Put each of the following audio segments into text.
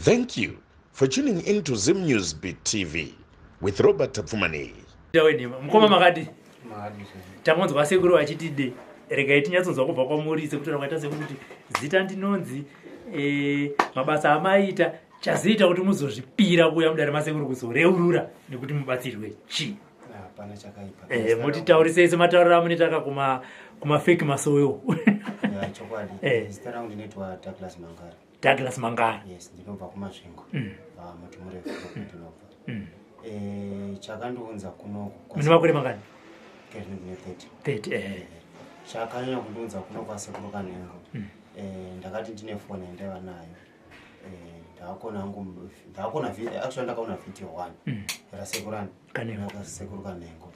Thank you for tuning in to Zim News Beat TV with Robert Tapfumaneyi. Wenhema mukoma makadi tamonzwa sekuru vachiti de regai tinyatsonzwa kubva kwamuri sekutaura kwaita sekuru kuti zita ndinonzi e, mabasa amaita chazoita kuti muzozvipira kuuya mudare masekuru kuzoreurura nekuti mubatsirwe chii. Hapana chakaipa. Eh, mutitaurisei sematauriro amunoita ka kuma kumafeki masoyo. Ya, chokwadi. Zita rangu ndinoitwa Douglas Mangara. Douglas Mangara. Yes, ndinobva kuMasvingo. Pamuti murefu ndinobva. Chakandiunza kuno Mune makore mangani? Ndine 30. 30 eh. Chakanyanya kundiunza kuno kwasekuru Kanengo. Ndakati ndine foni yandaiva nayo. Ndakakona hangu ndakakona actually ndakaona video 1 rasekuru ani? Kanengo. Rasekuru Kanengo.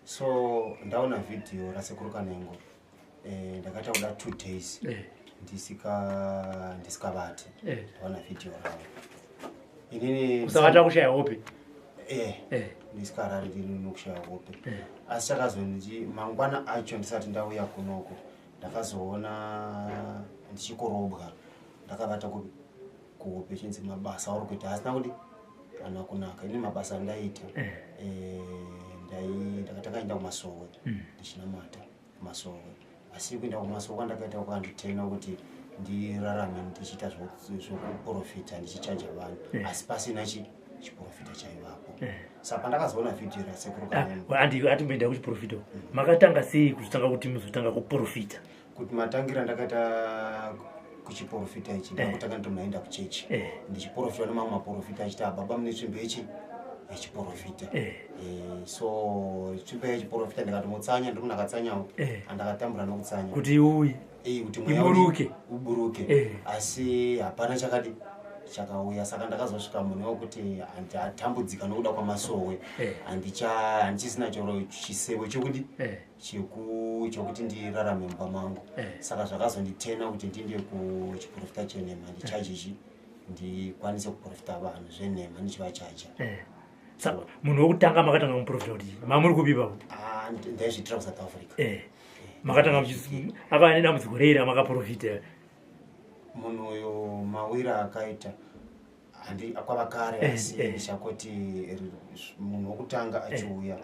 So ndaona video rasekuru Kanengo. Ndakaita kuda 2 days. Ndisikavati. Ndaona video ravo. Inini Kusavata, kushaya hope. Ndisikarari, ndini nokushaya hope. Asi chakazonzi mangwana acho ndisati ndauya kunoko, ndakazoona ndichikorobwa ndakavata kuhope, chinzi mabasa auri kuita asina kuti ana kunaka. Ini mabasa andaiita, ndakatakaenda kumasowe ndichinamata kumasowe. Asi kuenda kumasowe kwandakaita kwakanditena kuti ndirarame ndichiita zvokuprofita, ndichichaja vanhu, asi pasina chiprofita chaivapo. Saka pandakazoona vhidhiyo rasekuru Kanengo, Andi atimboenda kuchiprofita. Makatanga sei kuzotanga kuti muzotanga kuprofita? Kuti matangira ndakaita kuchiprofita ichi, ndakutanga nditomaenda kuchechi ndichiprofita nemamwe maprofita achiti, "Ah, baba mune tsvimbo ichi yechiprofita." So tsvimbo yechiprofita ndikatomutsanya, ndiri munhu akatsanyawo, andakatambura nokutsanya kuti uyi kuti mweya iburuke. Uburuke. Asi hapana chakadi chakauya. Saka ndakazosvika munhu wekuti handatambudzika nokuda kwamasowe, handichisina choro chisevo chekuti chokuti ndirarame mumba mangu. Saka zvakazonditena kuti ndiinde kuchiprofita chenhema, ndichajichi ndikwanise kuprofita vanhu zvenhema ndichivachaja. Saka munhu wekutanga makatanga muprofita kuti mamuri kupi ipapo? Ah, ndaizviitira kuSouth Africa. Makatanga akava nedambudziko rei ramakaprofita? Munhu uyu mawira akaita handi kwava kare, asi ndichakoti munhu wokutanga achiuya,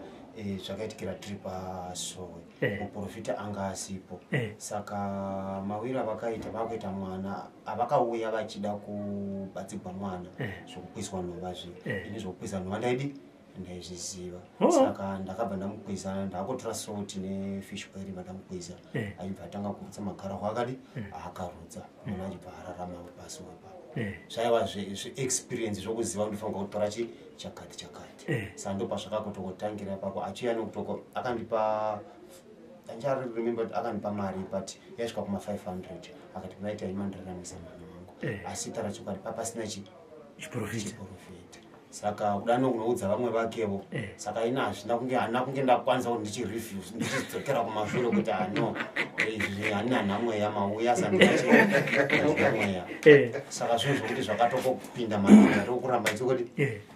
zvakaitikira tiri pasowe, muprofita anga asipo. Saka mawiro avakaita, vakuita mwana, avakauya vachida kubatsigwa mwana zvokukwiswa nhova zve. Ini zvokukwiza nhova ndaidi ndaizviziva. Saka ndakabva ndamukwiza, ndakotora salt nefish oil, vandamukwiza, achibva atanga kurutsa magarahwa akadi akarutsa, mwana achibva ararama pasi ipapo. Zvaiva zveexperience zvokuziva kuti ndifanira kutora chi chakati chakati. Saka ndo pazvakakotokotangira ipapo, achiuya nokutoko akandipa, andicha-remember kuti akandipa mari, but yaisvika kuma 500. Akati maita imandiraramisa mwana wangu. Asi tara chokwadi papasina chi chiprofita. Chiprofita. Saka kuda nokunoudza vamwe vakevo. Saka ina hazvina kunge, handina kunge ndakwanisa kuti ndichireview, ndichidzokera kumashure kuti ano izvi handina nhamweya mauya sandina mweya. Saka zvinhu zvokuti zvakatokopinda manhamba tokuramba ndichikuti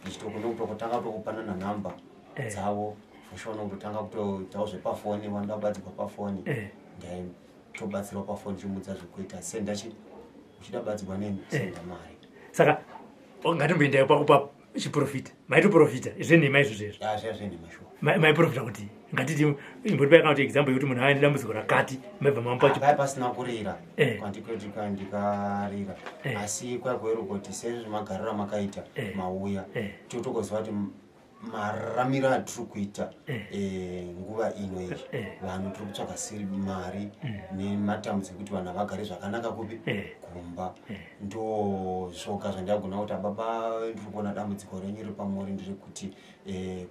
ndichitokunokutokotanga kutokupanana nhamba dzavo for sure, nokutotanga kutoitawo zvepafoni, vanoda kubatsirwa pafoni, ndaitobatsirwa pafoni, chimudza zvekuita, senda chi uchida batsirwa neni, senda mari. Saka ngatimboendai pakupa chiprofita. Maitoprofita zvenhema izvo zvezvo? Ah, zviya zvenhema sure. Maiprofita kuti ngatiti imbotipai kana kuti example yekuti munhu aine dambudziko rakati, maibva mamupa Pai pasina kurira, kwandikoti ndikarira, asi kwaikweri kuti sezvo magariro amakaita, mauya, totokoziva kuti mararamiro atiri kuita nguva ino iyi, vanhu tiri kutsvaga siri mari nematambudziko ekuti vanhu havagari zvakanaka kupi kumba. Ndo zvoga zvandagona kuti, "Ababa, ndiri kuona dambudziko renyu riri pamuri, ndiri kuti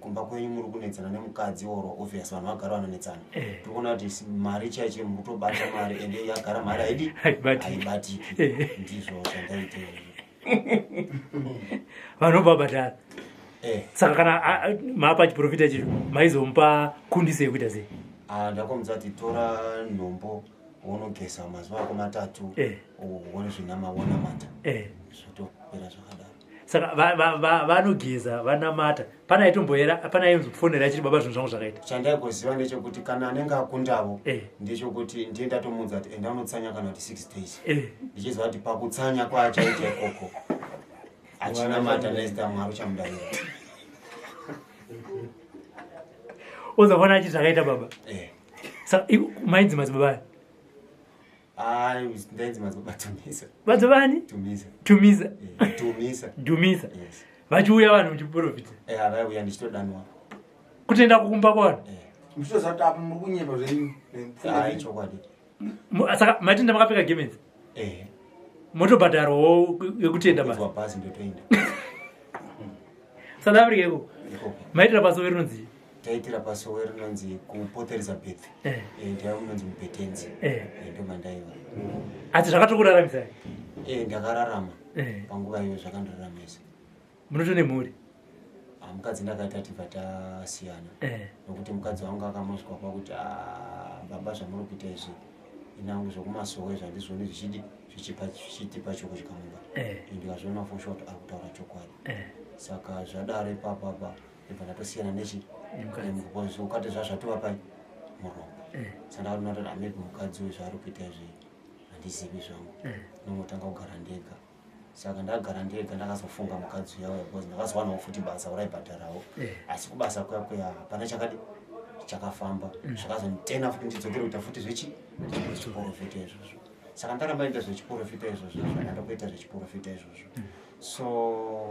kumba kwenyu muri kunetsana nemukadzi," oro obvious vanhu vagara vanonetsana. "Tiri kuona kuti mari chaicho muri kutobata mari, ende yagara mari haidi Haibatiki. haibatiki." Ndizvo zvandaita. Vanobva bhadhara? Eh. Saka kana mapa chiprofita chicho, maizomupa kundiso yekuita sei? Ah, ndakomudza kuti tora nhombo, wonogeza mazuva ako 3, uone zvinama, wonamata, zvotopera zvakadaro. Saka vanogeza, vanamata, pana aitomboera, pana aizofonera achiti, "Baba, zvinhu zvangu zvakaita"? Chandaigoziva ndechekuti kana anenge akundavo, ndechekuti ndiye ndatomuudza kuti enda unotsanya kana kuti 6 days, ndichiziva kuti pakutsanya kwaachaita ikoko. Achinamata nezita Mwari uchamudarira. Ozofona achiti zvakaita baba. Eh. Saka mainzi madzibaba ani? Ai, ndainzi madzibaba Tumisa. Madzibaba ani? Tumisa. Tumisa. Eh, Tumisa. Dumisa. Yes. Vachiuya vanhu muchiprofita. Eh, vaiuya ndichitodanwa. Kutenda kukumba kwavanhu. Eh. Muchitoziva kuti apa muri kunyepa zvenyu nepfungwa Ai, dzenyu. chokwadi. Saka matenda makapfeka gemenzi. Eh. Motobhadharwawo yekutenda basa. Kudzwa bhazi ndotoenda. South Africa ikoko. Ikoko. Maitira pasowe rinonzi. Taitira pasowe rinonzi kuPort Elizabeth. Eh. Eh, ndaiva munonzi muBetenzi. Eh. Eh, ndomandaiva. Asi zvakatokuraramisai. Eh, ndakararama. Eh. Panguva iyoyo zvakandiraramisa. Munotone mhuri. Ah, mukadzi ndakaita tibva tasiyana. Eh. Nokuti mukadzi wangu akamosvika pakuti "Ah, baba zvamuri kuita izvi inangu zvokumasowe zvandizvoni zvichidi zvichitipa choko chikamumba." Eh. Ndikazviona for sure kuti ari kutaura chokwadi. Eh. Saka zvadaro ipapapa ndibva ndatosiyana nechi Nemukadzi. because ukati zvazvatova pai muropa. Eh. Saka ndakaona kuti ah, maybe mukadzi uyu zvaari kuita izvi handizivi zvangu. Eh. Ndinongotanga kugara ndega. Saka ndagara ndega ndakazofunga mukadzi uya uya because ndakazowanawo futi basa raibhadharawo. Eh. Asi kubasa kuya kuya hapana chakadi chakafamba. Zvakazonditena futi ndidzokere kuita futi zvechiprofita izvozvo. Saka ndaramba ndiita zvechiprofita izvozvo, zvandandokuita zvechiprofita izvozvo. So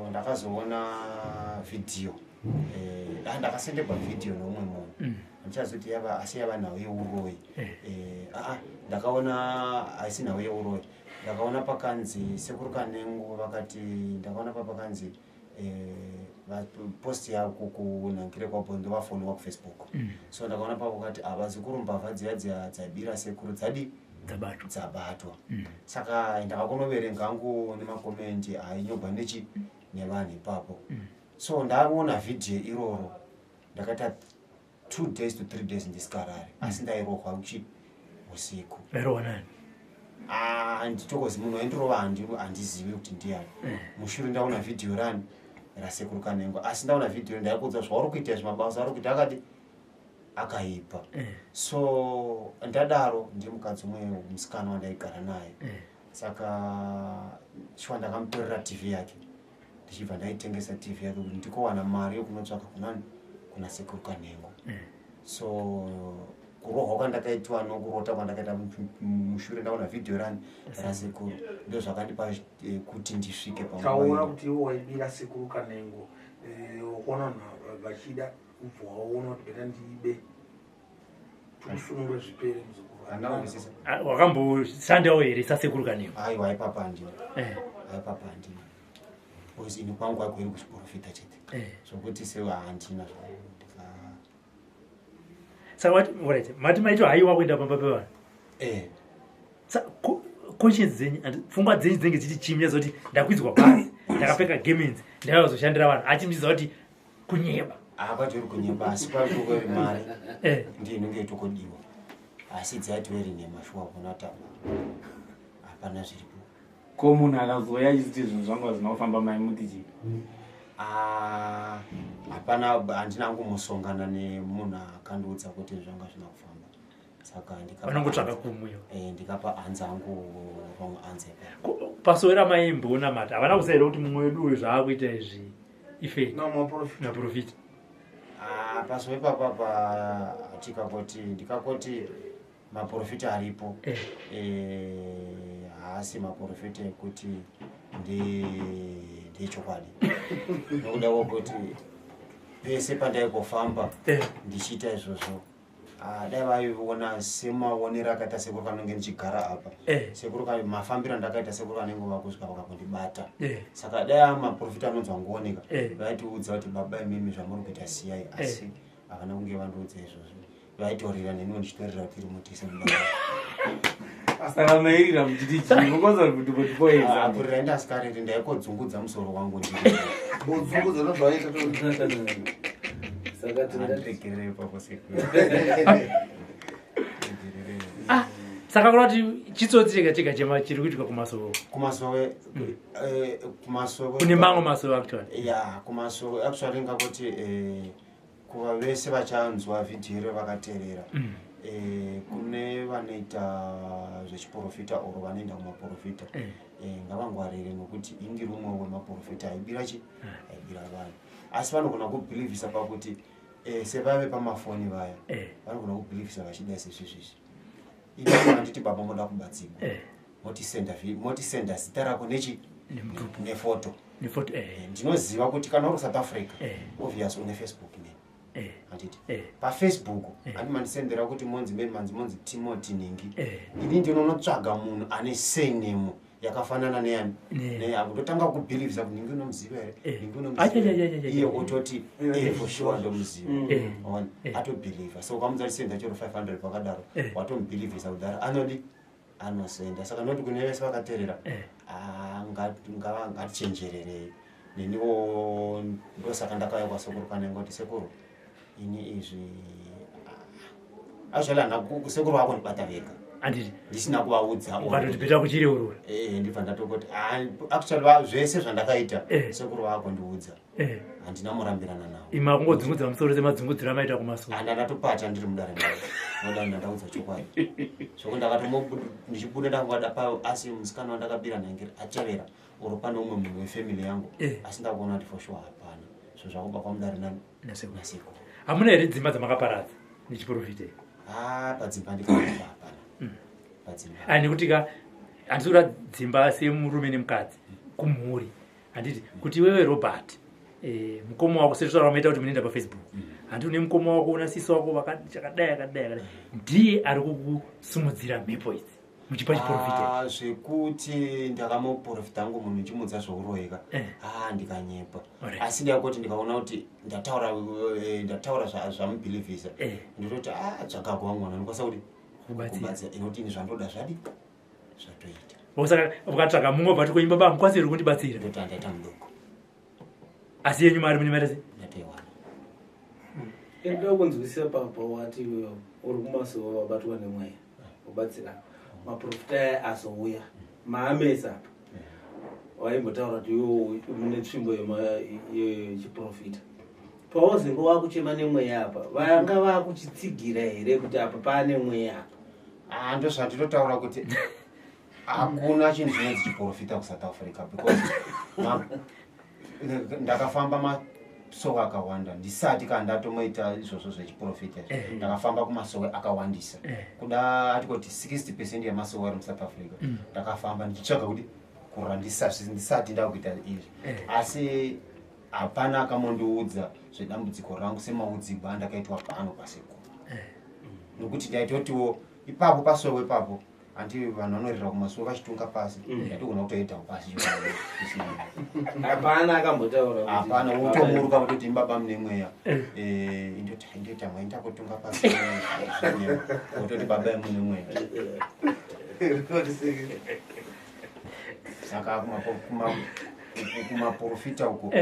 ndakazoona vhidhiyo. Eh, ndakasendegwa vhidhiyo neumwe munhu. Handichazoti yava asi yava nhau yeuroyi. Eh. Eh, ndakaona haisi nhau yeuroyi. Ndakaona pakanzi Sekuru Kanengo vakati ndakaona pakanzi post yako kunhangire kwaBondo vafoniwa kuFacebook. So ndakaona pakati vazukuru mbavha dziya dziya dzaibira sekuru dzadi Dzabatwa. dzabatwa. Saka ndakakonoverenga hangu nemakomendi ainyorwa nechi nevanhu ipapo. So ndaona vhidhiyo iroro ndakaita 2 days to 3 days ndisikarare asi ndairohwa uchi usiku. Vairohwa nani? Ah, handitokozi munhu waindirova handizivi kuti ndiani. Mushure ndaona vhidhiyo rani raSekuru Kanengo asi ndaona vhidhiyo ndaikuudza zvauri kuita izvi mabasa auri kuita akati akaipa. Eh. So ndadaro ndiye mukadzi umwe musikana wandaigara naye. Eh. Saka shuwa ndakamutorera TV yake ndichibva ndaitengesa TV yake kuti ndikowana mari yokunotsvaka kunani kuna Sekuru Kanengo. Eh. So kurohwa kwandakaitwa nokurota kwandakaita mushure ndaona vhidhiyo rani rasekuru ndo zvakandipa kuti ndisvike panguva Taona ino. kuti iwe waibira Sekuru Kanengo, wakuona vanhu vachida ubva waona kuti beta ndiibe tikusunungure zvipere muzukuru. Handina kunzwisisa. Ah, wakamboshandawo here saSekuru Kanengo? Aiwa, ipapa handina. Eh. Aipapa handina because ini kwangu kwakuiri kuchiprofita chete. Eh. Zvokuti sewa handina Saka wati alright, mati maito haiwa kuenda pamba pevanhu. Eh. Conscience dzenyu pfungwa dzenyu dzinenge dzichiti chii muchaziva kuti ndakwidzwa bhazi ndakapfeka gemenzi ndaiwazoshandira vanhu achi muchiziva kuti kunyeba. Akwatori kunyeba asi kwatori mari Eh. ndiyo inenge itokodiwa asi dzaitori nhema shuwa kuna taba hapana zviripo. Ko munhu akazouya achiti zvinhu zvangu hazvina kufamba maimuti chii? Ah, hapana handina kumbosongana nemunhu akandiudza kuti zvanga zvina kufamba saka Vanongotsvaka kumwe. Eh, ndikapa answer angu wrong answer. Pasowe ramaimboonamata havana kuziva here kuti mumwe wedu uyu zvaakuita izvi ifake? No, maprofita. Maprofita. Ah, pasowe papapa tikakoti ndikakoti maprofita aripo. Eh. Eh, haasi maprofita ekuti ndechokwadi nokuda kwokuti pese pandaigofamba Eh. ndichiita izvozvo. Ah, dai vaiona semaonero akaita sekuru kanenge ndichigara apa. Eh. Sekuru mafambiro andakaita sekuru kanenge vakusvika vakakundibata. Eh. Saka dai aya maprofita anonzi wangooneka Eh. vaitiudza kuti baba imimi zvamuri kuita siyai asi havana kunge vandiudza izvozvo vaitorera neniwo ndichitorera kuti iri mutise mubaba. Saka mairira muchiti chii? Mukonza kuti kuti Kurira ndasikariri ndaikodzungudza musoro wangu ndiri. Kudzungudza ndozvaita Saka tingati Andiregerere ipapo sekuru. Ah, saka kureva kuti chitsotsi chega chega chema chiri kuitika kumasowe. Kumasowe kumasowe Kune mamwe masowe actually. Ya, kumasowe actually ngakoti kuva vese vachanzwa vhidhiyo iro vakateerera. Kune vanoita zvechiprofita or vanoenda kumaprofita, ngavangwarire, nokuti indiri umwe wemaprofita aibira chi aibira vanhu, asi vanogona kubhilivhisa pakuti sevave pamafoni vaya, vanogona kubhilivhisa vachida sezvizvizvi. Inini handiti baba moda kubatsirwa, motisenda zita rako nechi Nemutupo. Nefoto. Nefoto. Ndinoziva kuti kana uri South Africa, obvious une Facebook name, handiti? PaFacebook handi mandisendera kuti monzi meni manzi monzi Timothy Ningi. Ini ndinonotsvaga munhu ane surname yakafanana neyani, neyako, ndotanga kubhilivhisa kuti Ningi unomuziva here? Ningi unomuziva Ai, ai, ai, here? ai, ai, Iye ai. ototi for sure ndomuziva. Waona? Atobhilivha. So ukamudza tisenda chero 500 pakadaro, watomubhilivhisa kudhara, anodi anosenda. Saka ndoti kune vese vakateerera, ah, ngatichenjererei. Neniwo ndosaka ndakauya kwasekuru Kanengo kuti sekuru, ini izvi, ah, actually handina sekuru vako ndibata vega Handiti? ndisina kuvaudza. Ukatoti better kuchireurura. Ndibva ndatokoti, ah, actually zvese zvandakaita, sekuru vakondiudza, handina murambirana navo. Imi akungodzungudza musoro semadzungudziro amaita kumasoro. Handa ndatopata ndiri mudare mavo, noda ndandaudza chokwadi zvoko. Ndakatomo ndichibuda ndakangada pa, asi musikana wandakabira nhangiri atevera oro pane umwe munhu wefamily yangu, asi ndakuona kuti for sure hapana zvo zvakuba kwamudare nani? Nasekuru. Nasekuru. Hamuna here dzimba dzamakaparadza nechiprofita? Ha, padzimba ndikaamba hapana padzimba. Ai, nekuti ka handisi kuda dzimba semurume nemukadzi kumhuri, handiti? Kuti iwewe Robert, mukoma wako, sezvitaura maita kuti munoenda paFacebook, handiti? Une mukoma wako, una sisi wako chakadai akadai akadai, ndiye ari kukusumudzira mhepo idzi muchipa chiprofita? Ah, zvekuti ndakamuprofita hangu munhu ndichimudza zveuroyeka, ah, ndikanyepa. Asi ndakuti ndikaona kuti ndataura zvamubhilivhisa, ndinototi, ah, tsvagago wangu vanhu anokwanisa kuti Kubatsira. Kubatsira. Inoti ini zvandoda zvadi zvatoita. Saka ukatsvaga mumwe bva tikoimba ba mukwanisi iri kundibatsira? Ndoti andaita mudoko. Asi yenyu mari mune maita sei? Ndatoiwana. Inoda kunzwisisa pawati iwewe uri kumasowa, wabatwa nemweya, wabatsira maprofita aya azouya maamesa apa, waimbotaura kuti iwewe mune tsvimbo yechiprofita. Pauzenge wakuchema nemweya apa, vanga vakuchitsigira here kuti apa paane mweya apa? Ah, ndozvandinotaura kuti hakuna chinhu chinonzi chiprofita kuSouth Africa, because ndakafamba masowe akawanda ndisati kana ndatomoita izvozvo zvechiprofita izvi. Ndakafamba kumasowe akawandisa, kuda atikoti 60% yemasowe ari muSouth Africa ndakafamba ndichitsvaga kuti kurura ndisati ndakuita izvi. Asi hapana akamondiudza zvedambudziko rangu semaudzigwa andakaitwa pano pasekuru, nokuti ndaitotiwo ipapo pasowe ipapo, handi vanhu vanorira kumasowe vachitunga pasi, ndaitogona kutoitawo pasi. Hapana akambotaura Hapana. Wotomuruka kutoti baba mune mweya. Indoti ndoita mweya, ndakutunga pasi, wototi baba mune mweya. Saka kumaprofita uko,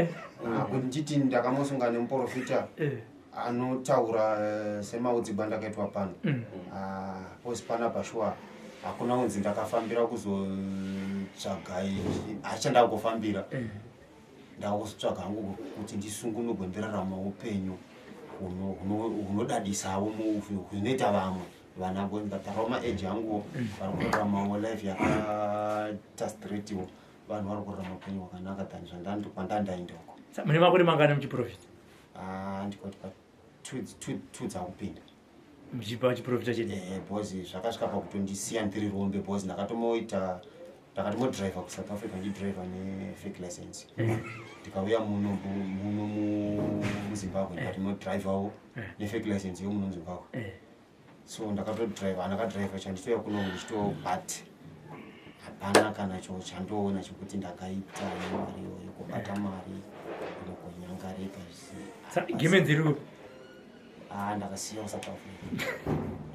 ah, kuti nditi ndakamosunga nemuprofita anotaura semaudzigwa andakaitwa pano, ah, posi panapa shuwa hakuna unzi ndakafambira kuzotsvaga hachanda kufambira. Ndakuzotsvaga hangu kuti ndisungunurwe, ndirarama upenyu hunodadisawo, hunoita vamwe vana ndatarawo maeji anguwo vari kuraramawo life yakaita straightiwo, vanhu vari kurarama upenyu hwakanaka than kwandandaenda uko. Mune makore mangani muchiprofita? Ah, ndikoti pa two dzakupinda. Muchipa chiprofita chedu? Because zvakasvika pakutondisiya ndiri rombe, because ndakatomoita ndakatomodhiraivha kuSouth Africa, ndichidhiraivha nefake license. Ndikauya muno muno muZimbabwe, ndikatomodhiraivhawo nefake license yomuno muZimbabwe. So ndakatodhiraivha, andakadhiraivha chanditouya kuno ndichito, but hapana kana cho chandoona chekuti ndakaita nemari iyoyo, kubata mari inokonyangarika. Gemenzi riri? Ah, ndakasiya kuSouth Africa,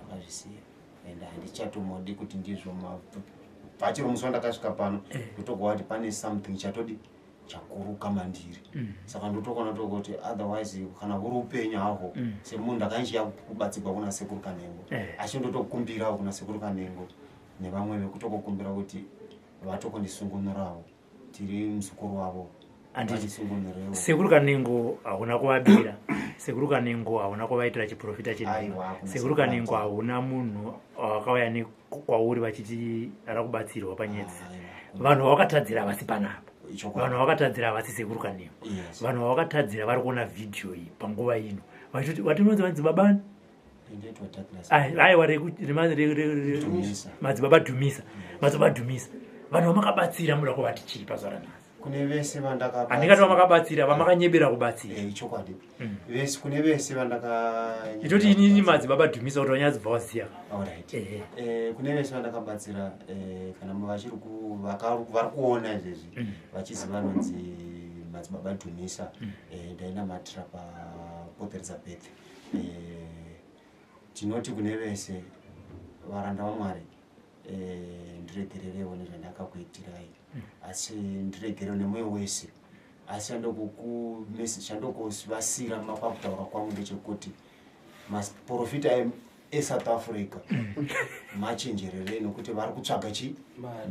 ndakazvisiya and handichatomodi kuti ndizvo pachiro musi wandakasvika pano, ndotogwa kuti pane something chatodi chakuruka mandiri. Saka ndotokona tokoti otherwise kana huri upenyu hahwo, semunhu ndakainjiya kubatsigwa kuna sekuru Kanengo, asi ndotokumbirawo kuna sekuru Kanengo nevamwe vekutokukumbira kuti vatokondisungunurawo, tiri muzukuru wavo. Handiti? Vandisungunurewo. Sekuru Kanengo hauna kuvabira, Sekuru Kanengo hauna kuvaitira chiprofita chenhema. Aiwa, hakuna. Sekuru Kanengo hauna munhu wakauya nekwauri vachiti ara kubatsirwa panyedzi. Aiwa. Vanhu vawakatadzira havasi panapa. Ichokwadi. Vanhu vawakatadzira havasi Sekuru Kanengo. Yes. Vanhu vawakatadzira vari kuona vhidhiyo iyi panguva ino vachiti vatinonzi madzibabani. Ndoitwa Douglas. Aiwa, Dhumisa. Madzibaba Dhumisa, Madzibaba Dhumisa, vanhu vamakabatsira muda kuvati chii pazuva ranhasi? Kune vese vandakabatsira. Handingati vamakabatsira, vamakanyebera kubatsira. Ichokwadi. Vese, kune vese vandaka Itoti inini Madzibaba Dhumisa kuti vanyadzibva waziya. Alright. Ehe. Kune vese vandakabatsira, kana vachiri vari kuona izvezvi vachiziva vanonzi Madzibaba Dhumisa, ndainamatira paPort Elizabeth. Tinoti kune vese varanda vaMwari, ndiregererewo nezvandakakuitirai, asi ndiregerewo nemwoyo wese. Asi chandokuvasira pakutaura kwangu ndechekuti maprofita eSouth Africa machenjererei, nokuti vari kutsvaga chi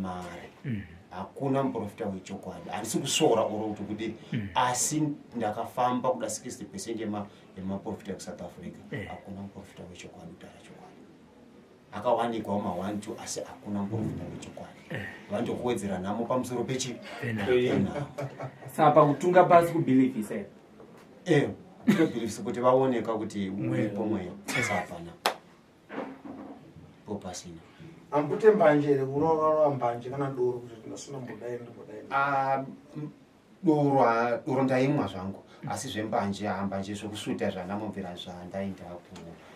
mari. Hakuna muprofita wechokwadi. Handisi kusora oro kuti kudii, asi ndakafamba kuda 60% yemaprofita ekuSouth Africa. Hakuna muprofita wechokwadi. Kutaura chokwadi, akawanikwawo ma1 2, asi hakuna muprofita wechokwadi. Vandokuwedzera nhamo pamusoro pechi penhamo. Saka pakutunga pasi kubhilivhisa here? Kutobhilivhisa kuti vaoneka kuti uripo mweya, asi hapana po pasina. Ambute mbanje here? Unorova mbanje kana doro kuti ndasina mbodai ndimbodai? Ah, doro, doro ndaimwa zvangu, asi zvembanje, mbanje zvokusvuta zvanamubvira zvandaenda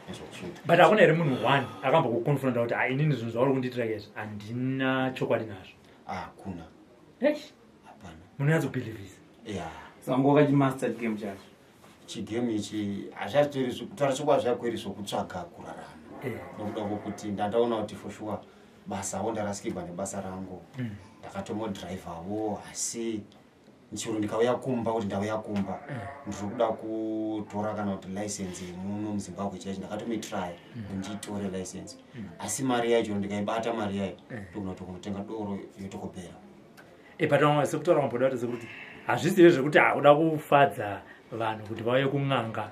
nezvokusvuta. But hakuna here munhu one akambokuconfronta kuti, "Ah, inini zvinhu zvauri kundiitira izvi handina chokwadi nazvo"? Hakuna. Eish, Hapana. munonyatsobhilivhisa. Ya. Saka ngo wakachimaster chigame chacho. Chigame ichi hazvatori, kutaura chokwadi, zvakweri zvokutsvaga kurarama, nokuda kwokuti ndandaona kuti for sure basawo ndarasikirwa nebasa rangu. Ndakatomodhiraivhawo, asi chero ndikauya kumba, kuti ndauya kumba ndiri kuda kutora kana kuti license yemuno muZimbabwe chaicho, ndakatomitraya kuti ndiitore license, asi mari yacho ndikaibata, mari yayo ndogona kuti kunotenga doro yotokopera. But vamwe sekutaura kwamboda kuti sekuti hazvisiri zvekuti hakuda kufadza vanhu kuti vauye kun'anga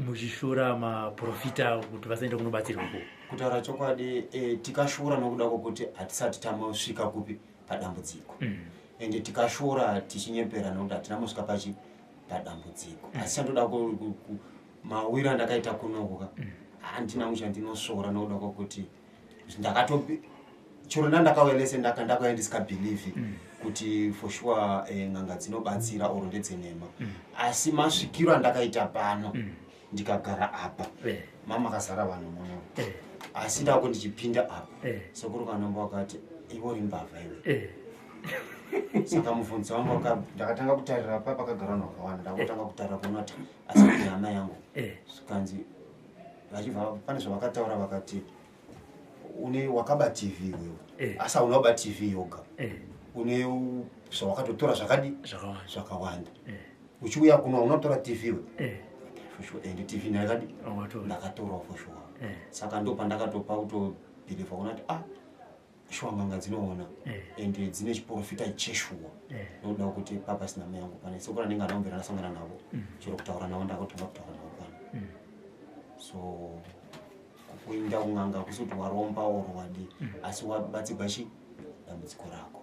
muchishora maprofita kuti vasaende kunobatsirwa ko. Kutaura chokwadi, tikashora nokuda kwokuti hatisati tamosvika kupi padambudziko, ende tikashora tichinyepera nokuti hatina mosvika pachi padambudziko. Asi chandoda mawiro andakaita kunoko ka, handina kuchandinosvora nokuda kwokuti ndakato chero ndandakauya lese ndakauya ndisikabhilivhi kuti for sure n'anga dzinobatsira oro ndedzenhema. Asi masvikiro andakaita pano, ndikagara apa, mamakazara vanhu muno, asi ndako ndichipinda apa, sekuru Kanombo wakati, "Iwe uri mbavha iwe." Saka mubvunzo wangu ndakatanga kutarira pa pakagara vanhu vakawanda, ndakutanga kutarira kuona kuti asi kune hama yangu. Zvikanzi vachibva pane zvavakataura, vakati, "Une wakaba TV iwewe, asi hauna kuba TV yoga, une zvawakatotora zvakadi Zvakawanda. zvakawanda. Uchiuya kuno hauna kutora TV iwe?" For sure, ende TV ndakadi Wakatora. ndakatorawo for sure. Saka ndo pandakatopa kutobhilivha kuona kuti, ah, shuwa n'anga dzinoona ende dzine chiprofita cheshuwa, nokuda kuti papasina mai yangu pane sekuru anenge anaombera ndasangana navo, chero kutaura navo ndakatanga kutaura navo pano. So kuenda kun'anga kusi kuti waromba oro wadi, asi wabatsigwa chi dambudziko rako.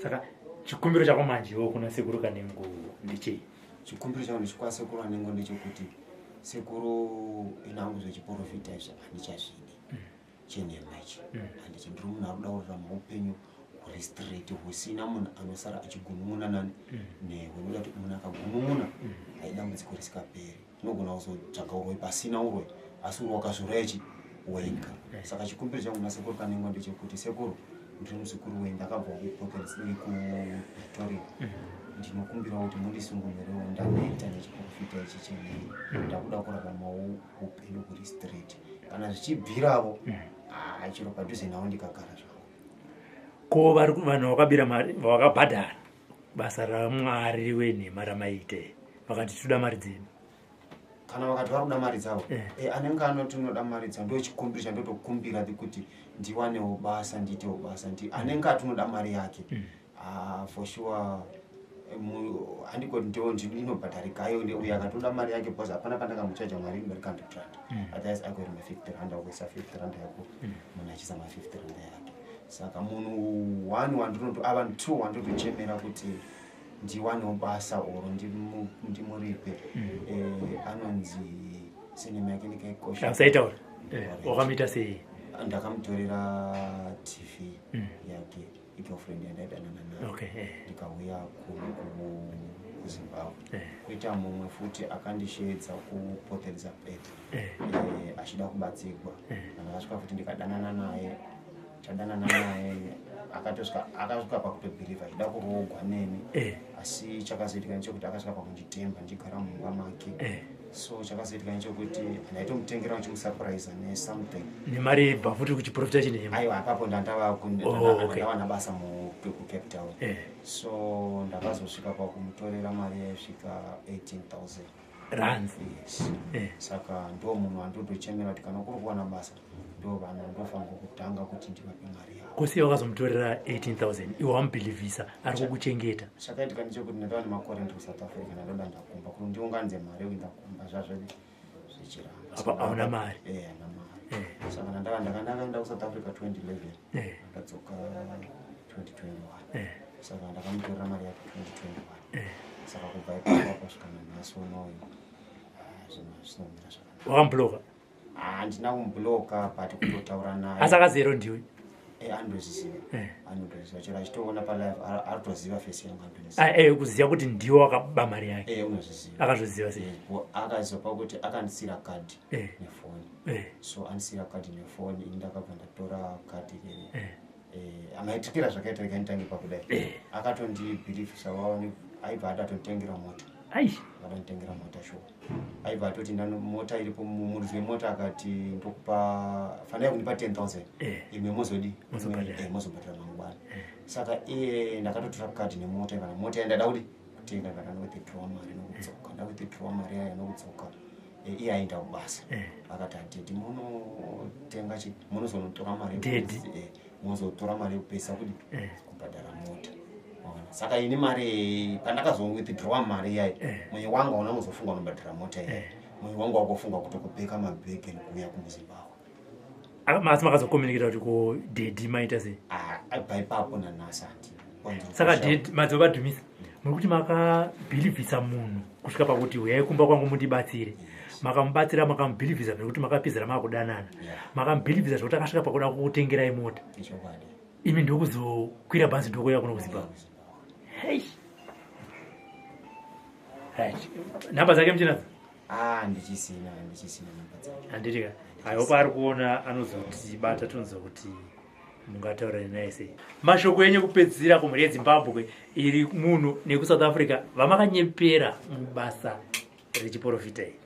Saka chikumbiro chako manje iwo kuna Sekuru Kanengo ndechei? Chikumbiro changu ndechikwasekuru Kanengo ndechekuti, sekuru, inangu zvechiprofita izvi handichazvidi, chenhema ichi handichi. Ndiri munhu ari kuda kurarama upenyu huri straight, husina munhu anosara achigunun'una nani newe, nokuda kuti munhu akagunun'una haidambudziko risikaperi. Unogona kuzotsvaga uroi pasina uroi, asi uri wakazviuraya chi wega. Saka chikumbiro changu nasekuru Kanengo ndechekuti, sekuru, ndiri muzukuru wenyu, ndakabva kuPretoria, ndinokumbirawo kuti mundisungunurewo. Ndaneta nechiprofita ichi chenhema, ndakuda kuraramawo upenyu huri straight. Kana zvichibviravo, ah, chero padhuze navo ndikagara zvangu. Ko vanhu vakabira mari, vakabhadhara basa raMwari wenhema ramaite, vakati toda mari dzedu? Kana vakati vari kuda mari dzavo, anenge anoti unoda mari dzavo, ndo chikumbiro chandotokumbira kuti ndiwanewo basa, ndiitewo basa. Anenge ati unoda mari yake, ah, for sure. Handiko ndo inobhadharikayo uyo akatoda mari yake because hapana pandakamuchaja mari inodarika 100 rand. Otherwise agoiri ma50 rand, akuisa 50 rand yako, munhu achiisa ma50 rand yake. Saka munhu one wandinoto, avanhu two wandotochemera kuti ndiwanewo basa oro ndimuripe, anonzi sinema yake ndikaikosha. Usaitaura. Wakamuita sei? Ndakamutorera TV yake, igirlfriend yandaidanana nayo, ndikauya kuno kuZimbabwe. Kuita mumwe futi akandisheedza kuPort Elizabeth, achida kubatsirwa. Ndakasvika futi ndikadanana naye, tadanana naye, akatosvika, akasvika pakutobhilivha achida kuroogwa neni. Asi chakazoitika nechekuti akasvika pakunditemba ndichigara mumba make. So chakazoitika nechekuti ndaitomutengera ndichimusurprise nesomething. Nemari ibva futi kuchiprofita chinhema? Aiwa, apapo ndandava Oh, okay. ndawana basa kuCape Town. So ndakazosvika pakumutorera mari yaisvika 18,000 Rands? Yes. Saka ndo munhu wandotochemera kuti kana kuri kuwana basa, ndo vanhu vandofanirwa kutanga kuti ndivape mari yavo. Kusiya wakazomutorera 18,000, iwe wamubhilivhisa ari kukuchengeta. Chakaitika ndechekuti ndandava nemakore ndiri kuSouth Africa, ndandoda ndakumba kuti ndiunganidze mari yekuenda kumba, zvazvo zvichiramba. Apa hauna mari. Eh, hana mari. Saka ndandava ndakandakaenda kuSouth Africa 2011, ndadzoka 2021. Saka ndakamutorera mari yake 2021. Saka kubva ipapo kusvika nanhasi unoyu, ah, zvinhu hazvinomira zvakanaka. Wakamubloka? Handina kumubloka, but kutotaura naye. Asi akazero ndiwe? Eh, anotozviziva. Anotoziva chero achitoona palive, aritoziva face yangu, anotoziva. Ah, kuziva kuti ndiwe wakaba mari yake? Eh, unozviziva. Akazviziva sei? Eh, akaziva pakuti akandisira kadhi nefoni. So andisira kadhi nefoni, ini ndakabva ndatora kadhi rere. Amaitikira zvakaita, rega nditange pakudai. Akatondibhilivhisa waone, aibva adatonditengera mota. Ai. Akatonditengera mota sure. Aibva atoti ndano mota iripo, muridzi wemota akati ndokupa, fanai kundipa 10,000, imwe mozodi Mozobhadhara. Mozobhadhara mangwana. Saka iye ndakatotora kadhi nemota, kana mota yandada kuti kutenga, ndakandowithdraw mari nokudzoka, ndawithdraw mari yaya nokudzoka. Iye aenda kubasa. Akati, "Adaddy, munotenga chi, munozonotora mari Daddy. Munozotora mari yekupesa kudi kubhadhara mota." Waona? Saka ini mari pandakazowithdraw mari yayi, mwoyo wangu hauna kuzofunga unobhadhara mota iyi. Mwoyo wangu wakufunga kutokupeka mabhegi nekuuya kumuZimbabwe. Asi makazokomunikita kuti ko daddy maita sei? Ah, abva ipapo nanhasi handi. Saka daddy madzobadhumisa, muri kuti makabhilivhisa munhu kusvika pakuti huyai kumba kwangu mundibatsire. Makamubatsira, makamubhilivhisa zvekuti makapedzera makudanana. Makamubhilivhisa zvekuti akasvika pakuda kukutengerai mota. Ichokwadi. Imi ndokuzokwira bhazi ndokuuya kuno kuZimbabwe. Hei, right, nhamba dzake muchinadzo? Ah, ndichisina, ndichisina namba dzake. Handiti ka, aiwa, ari kuona anozotibata, tonzwa kuti mungataura naye sei. Mashoko enyu ekupedzisira kumhuri yeZimbabwe iri muno nekuSouth Africa vamakanyepera mubasa rechiprofita iri.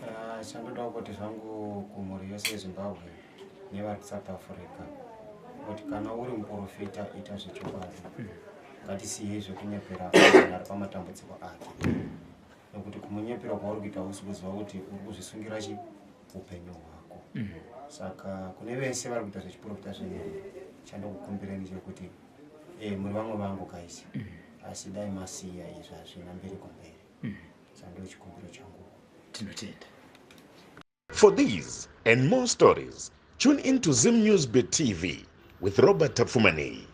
Ah, chandoda kuti zvangu kumhuri yose yeZimbabwe nevari kuSouth Africa kuti kana uri muprofita, ita zvechokwadi. Ngatisiyei zvekunyepera munhu ari pamatambudziko ake, nekuti kumunyepera kwauri kuita usi kuziva kuti uri kuzvisungira chi upenyu hwako. Saka kune vese vari kuita zvechiprofita zvenene, chandokukumbirai ndechekuti muri vamwe vangu kaisi, asi dai masiya izvi, hazvina mberi kumberi. Saka ndo chikumbiro changu. Tinotenda. For these and more stories, tune in to Zim News Bit TV with Robert Tafumani.